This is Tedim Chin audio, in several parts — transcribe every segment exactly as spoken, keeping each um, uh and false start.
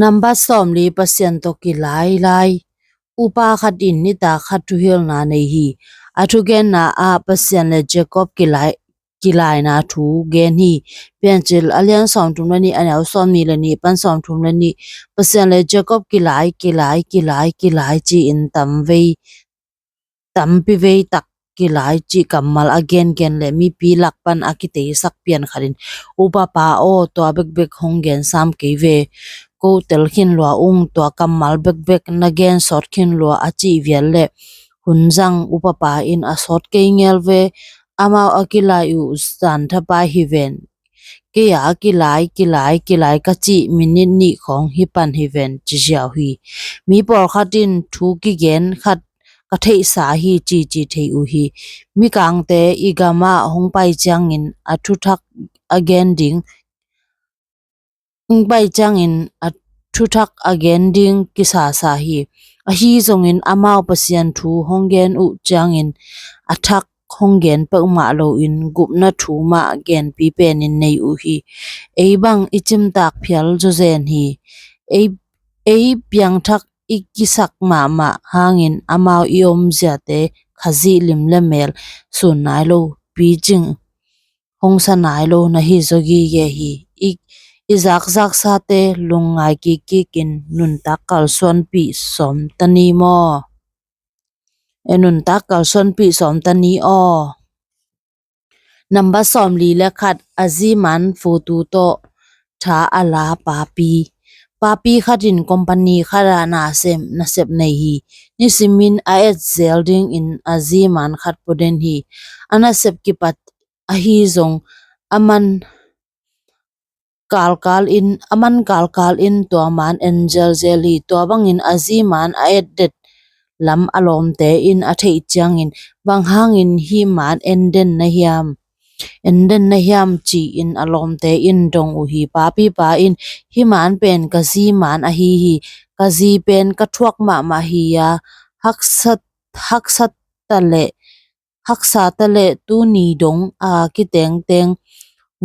Nambat sawmli, Pasian tawh kilai lai. Upa khat in nitak khat thuhilna nei hi. A thugenna ah Pasian le Jacob kilai, kilaina thu gen hi. Piancil a lian sawmthum le nih, a neu sawmnih le nih pan sawmthum le nih. Pasian le Jacob kilai, kilai, kilai, kilai ci-in tamvei tampi vei tak kilai cih kammal a gengen le mipi lak pan a kiteisak pian khat in, Upapa aw, tua bekbek hong gen sam kei ve. Ko tel khin lua ung, tua kammal bekbek na gen sawt khin lua, a cih vial le hun zang Upapa in a sawt kei ngel ve. Amau a kilai uh zan thapai hi ven. Kei a kilai, kilai, kilai ka cih minit nih khawng hi pan hi ven, ci ziau hi. Mi pawlkhat in thu kigen khat ka theihsa hi, cici thei uh hi. Mikangte i gamah hong pai ciangin a thuthak a gen ding, hong pai ciangin a thuthak a gen ding kisasa hi. Ahi zongin amau Pasian thu hong gen uh ciangin a thak hong gen peuhmah loin gupna thu mah genpi penin nei uh hi. Ei bang i cimtak phial zawzen hi. Ei, ei piangthak i kisak mahmah hangin amau i omziate Khazih lim le mel sun nai lo, picing hong sa nai lo na hi zaw gige hi. I, i zakzaksate lungngai kikkikin nuntak kalsuanpih sawm ta ni maw? E, nuntak kalsuanpih sawm ta ni aw. Nambat sawmli le khat, a zi man futu tawh tha a la papi. Papi khat in company khat ah nasem, nasep nei hi. Nisimin a et zel dingin a zi man khat pua den hi. A nasep kipat ahi zong a man kalkal in, a man kalkal in tua man en zelzel hi. Tua bangin a zi man a et det lam a lawmte in a theih ciangin, bang hangin hih man en den na hiam, en den na hiam ci-in a lawmte in dong uh hi. Papipa in, hih man pen ka zi man ahi hi. Ka zi pen ka thuak mahmah hi a, haksa, haksa ta leh haksa ta leh tuni dong a kitengteng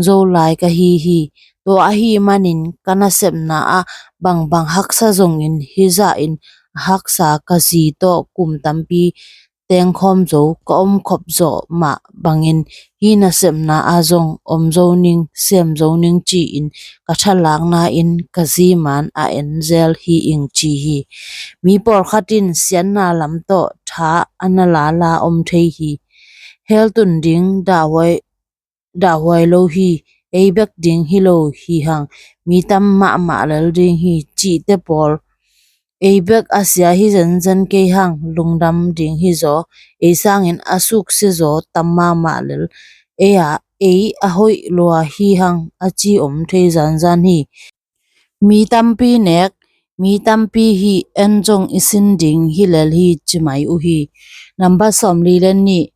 zo lai ka hi hi. Tua ahi manin ka nasepna ah bangbang haksa zongin hih zahin a haksa ka zi tawh kum tampi tengkhawm zo, ka omkhop zawh mah bangin hih nasepna ah zong om zo ning, sem zo ning ci-in ka thalakna in ka zi man a en zel hi ing, ci hi. Mi pawlkhat in siatna lam tawh tha a na lala om thei hi. Hell tun ding dahhuai, dahhuai lo hi. Ei bek ding hi lo hi hang, mi tam mahmah lel ding hi, cihte pawl. Ei bek a sia hi zenzen kei hang, lungdam ding hi zaw. Ei sangin a suksia zaw tam mahmah lel. Ei a, ei a hoih lua hi hang, a ci om thei zanzan hi. Mi tampi nek, mi tampi hih, en zong i sin ding hi lel hi, ci mai uh hi. Nambat sawmli le nih,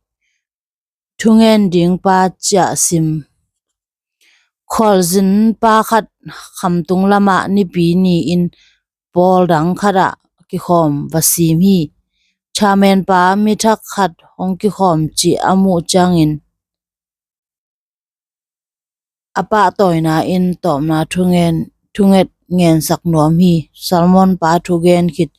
thungen ding pa ciah sim. Khualzin pa khat khamtung lamah nipi ni-in pawl dang khatah kikhawm va sim hi. Chairman pa mithak khat hong kikhawm cih a muh ciangin, a pahtawina in tawpna thungen, thunget ngensak nuam hi. Salmon pa thugen khit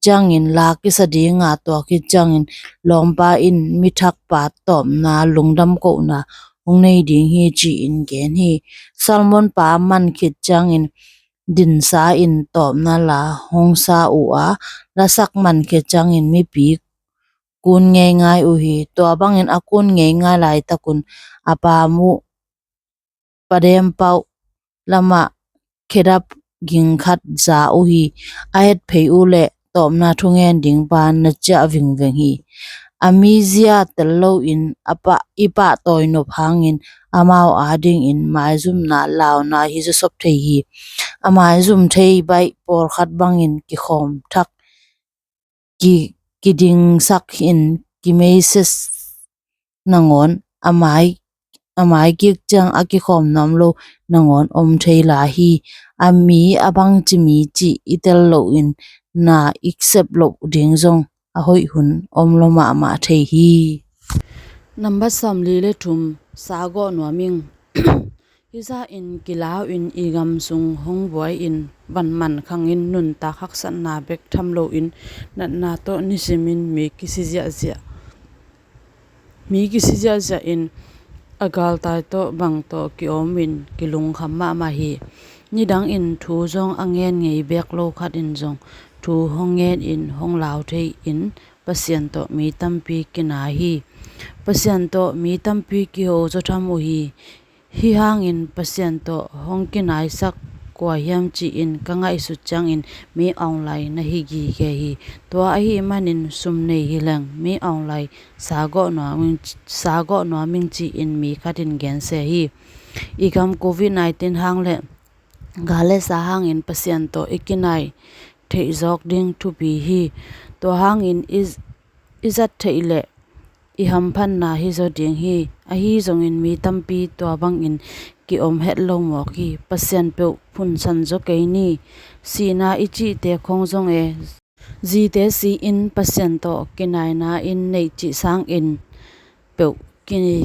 ciangin la kisa dinga, tua khit ciangin lawmpa in mithak pa tawpna lungdam kohna hong nei ding hi, ci-in gen hi. Salmon pa man khit ciangin dinsa in tawpna la hong sa uh a, lasak man khit ciangin mipi kun ngeingai uh hi. Tua bangin a kun ngeingai laitakun a pa muh padem pauh lamah khedap ging khat za uh hi. A et phei uh leh tawpna thungen ding pa na ciah vingveng hi. A mizia tel loin a pah, i pahtawi nop hangin amau adingin maizumna launa hi zawsop thei hi. A maizum thei baih pawlkhat bangin kikhawm thak, ki, kidingsak in kimeises nangawn, a mai, a mai kik ciang a kikhawm nuam lo nangawn om thei lai hi. A mi a bangci mi cih i tel loin na i sep loh ding zong a hoih hun om lo mahmah thei hi. Nambat sawmli le thum, sa gawh nuam ing. Hizah in kilau in i gam sung hong buai in van man khangin nuntak haksatna bek tham loin natna tawh nisimin mi kisi ziahziah mi kisi ziahziah in a galtai tawh bang tawh ki-om in kilungkham mahmah hi. Nidang in thu zong a ngen ngei beek lo khat in zong thu hong ngen in hong lau thei in Pasian tawh mi tampi kinai hi. Pasian tawh mi tampi kiho zaw tham uh hi. Hih hangin Pasian tawh hong kinaisak kua hiam ci-in ka ngaihsut ciangin mi online na hi gige hi. Tua ahih manin sum nei hi leng mi online sa gawh nuam ing, sa gawh nuam ing ci-in mi khat in gensia hi. I gam covid nineteen hang le gal le sa hangin Pasian tawh i kinai theih zawk ding thupi hi. Tua hangin i, i zat theih leh i hamphatna hi zaw ding hi. Ahi zongin mi tampi tua bangin ki-om het lo mawk hi. Pasian peuh phunsan zaw kei ni. Sihna i cihte khong zong e, zite si-in Pasian tawh kinaina in neih cih sangin peuh ki,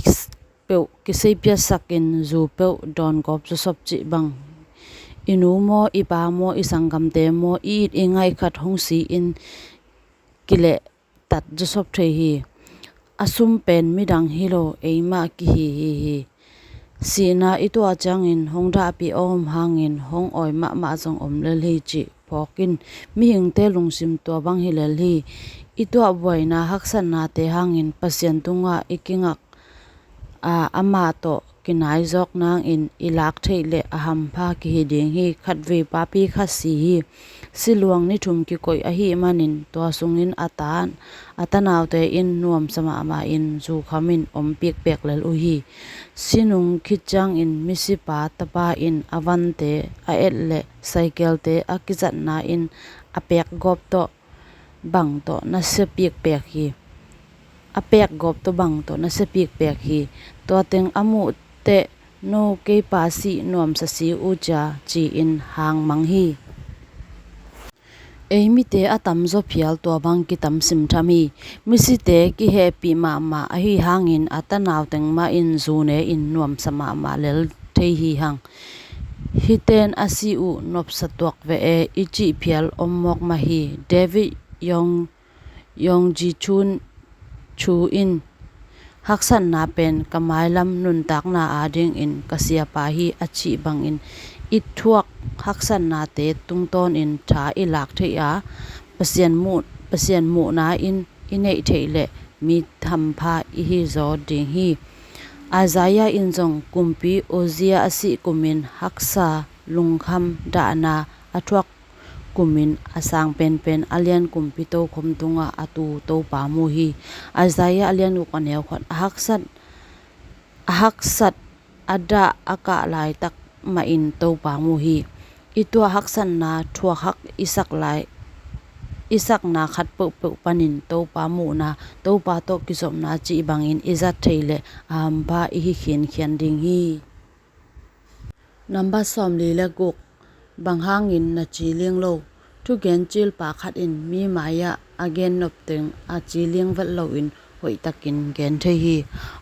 peuh kiseipiatsakin zu peuh dawngawp zawsop cih bang, i nu maw, i pa maw, i sanggamte maw, i it i ngaih khat hong si-in kilehtat zawsop thei hi. A sum pen midang hi lo, eimah kihi hi hi. Sihna i tuah ciangin hong dahpih a om hangin hong awi mahmah zong om lel hi cih phawk in. Mihingte lungsim tua bang hi lel hi. I tuah buaina haksatnate hangin Pasian tungah i kingak a, amah tawh kinai zawk nangin i lak theih leh a hampha kihi ding hi. Khatvei papi khat si hi. Siluang ni thum kikoih ahih manin tua sungin a ta, a tanaute in nuamsa mahmah in zukham in om pikpek lel uh hi. Si nung khit ciangin misipa tapa in a vante a et leh saikelte a kizatna in a pek gawp tawh bang tawh nasia pikpek hi. A pek gawp tawh bang tawh nasia pikpek hi. Tua teng a muh teh no keipa sih nuamsa si uh cia ci-in hang mang hi. Ei mite a tamzaw phial tua bang kitam simtham hi. Misite kihehpih mahmah ahi hangin a tanau teng mah in zu ne in nuamsa mahmah lel thei hi hang. Hiten a si uh nopsa tuak ve e i cih phial om mawk mah hi. David Yong, Yong Ji Chun Chu in haksatna pen ka mailam nuntakna adingin ka siapa hi a cih bangin i thuak haksatnate tungtawnin tha i lak theih a, Pasian muh, Pasian muhna in i neih theih leh mi hampha i hi zaw ding hi. Isaiah in zong kumpi Uzziah a sih kumin haksa lungkham dahna a thuak kumin a sang penpen a lian kumpi tokhom tungah a tu Topa mu hi. Isaiah a lian guk a neu khat a haksat, a haksat a dah a kah laitak mahin Topa mu hi. I tuah haksatna thuak hak i sak lai, i sakna khat peuhpeuh panin Topa muhna, Topa tawh kizopna cih bangin i zat thei leh a hampha i hi khinkhian ding hi. Nambat sawmli le guk. Bang hangin na ci ling lo? Thugen cilpa khat in mi mai-ah a gen nopteng a ci ling vet loin hoihtakin gen thei hi.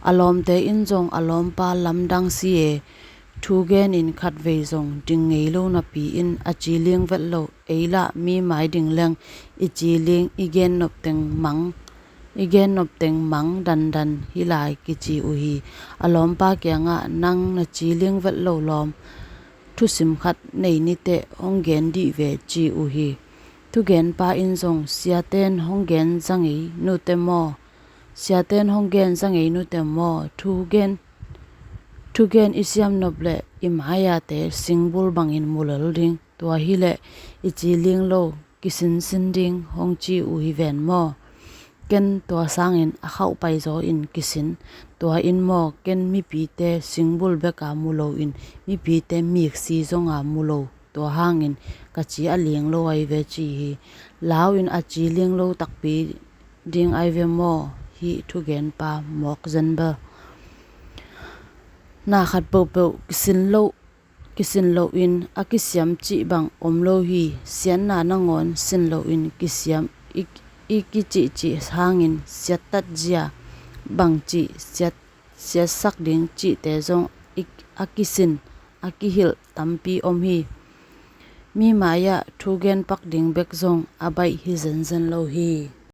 A lawmte in zong a lawmpa lamdang si e. Thugen in khatvei zong ding ngei lo napi in a ci ling vet lo, ei lah mi mai ding leng i ci ling, i gen nopteng mang, i gen nopteng mang dandan hi lai kici uh hi. A lawmpa kiangah nang na ci ling vet lo lawm, thusim khat nei niteh hong gen dih ve ci uh hi. Thugenpa in zong siaten hong gen za ngei nute maw? Siaten hong gen za ngei nute maw? Thugen, thugen i siam nop leh i mai-ate singbul bangin mu lel ding. Tua hileh i ci ling lo kisinsin ding hong ci uh hi ven maw? Ken tua sangin a khauh paizaw in kisin. Tua in maw ken mipite singbul beka mu loin mipite miksi zonga mu lo. Tua hangin ka ci a ling lo ai ve ci hi. Lau in a ci ling lo takpi ding ai ve maw? Hih thugenpa mawk zen bel. Na khat peuhpeuh kisin loh, kisin lohin a kisiam cih bang om lo hi. Siatna nangawn sin lohin kisiam i, i kicihcih hangin siattat zia bangcih siat, siatsak ding cihte zong i, a kisin a kihilh tampi om hi. Mi mai-ah thu genpak ding bek zong a baih hi zenzen lo hi.